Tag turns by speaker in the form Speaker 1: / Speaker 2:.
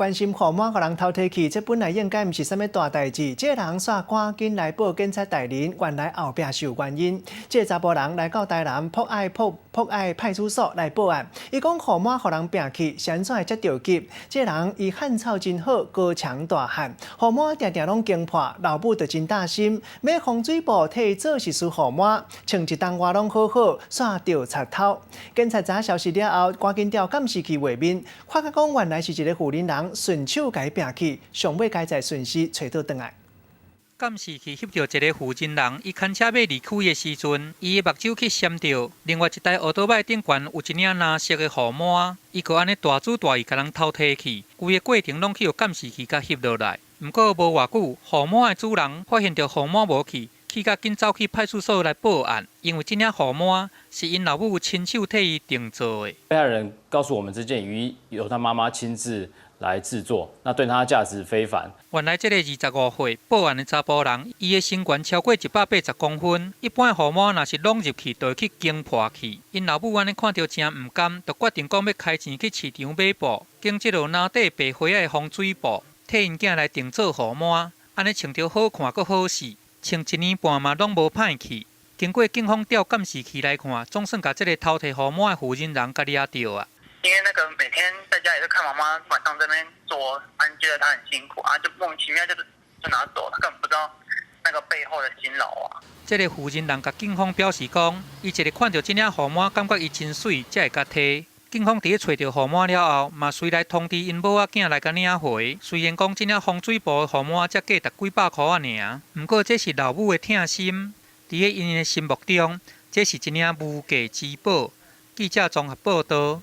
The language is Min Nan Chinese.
Speaker 1: 關心予魔予人偷提去，這本來應該毋是啥物大代誌，這个人煞趕緊來報警察大人，原來後壁是有原因。這个查埔人來到台南博愛博博愛派出所來報案，伊講予魔予人拚去，是按怎會遮著急？這个人伊漢草真好，高強大漢，予魔定定攏驚破，老母就真擔心，買風水布替伊做是輸予魔，穿一冬外攏好好，煞著賊偷。警察知消息了後，趕緊調監視器畫面，發覺講原來是一個婦人人順手共伊拚去，上尾該再順勢揣倒轉來。
Speaker 2: 監視器翕著一個婦人人，伊牽車欲離開的時陣，伊的目睭去閃著另外一台歐多擺頂懸有一領藍色的雨帽，伊閣按呢大主大意共人偷提去，規个過程攏去予監視器共翕落來。毋過無偌久，雨帽的主人發現著雨帽無去，氣甲緊走去派出所來報案，因為這領雨帽是𪜶老母親手替伊訂做的。
Speaker 3: 被害人告訴我們，這件雨衣由他媽媽親自來製作，那對他價值非凡。
Speaker 2: 原來這个25歲報案的查埔人，伊的身懸超過180公分，一般的雨帽若是攏入去，就會去驚破去。𪜶老母按呢看著誠毋甘，就決定講欲開錢去市場買布，揀這落藍底白花仔的風水布，替𪜶囝來訂做雨帽，按呢穿著好看閣好勢，穿一年半嘛攏無歹去。經過警方調監視器來看，總算共這个偷提雨帽的婦人人共掠著啊！
Speaker 4: 因為那個每天在家裡都看媽媽晚上在那邊做，啊，覺得她很辛苦啊，就莫名其妙就拿走，他根本不知道那個背後的辛勞啊。
Speaker 2: 這个婦人人共警方表示講，伊一个看著這領雨帽，感覺伊真媠，才會共提。警方佇咧揣著雨帽了後，嘛隨來通知𪜶某仔囝來共領回。雖然講這領風水布的雨帽才價值幾百箍仔爾，毋過這是老母的疼心，佇咧𪜶的心目中，這是一領無價之寶。記者綜合報導。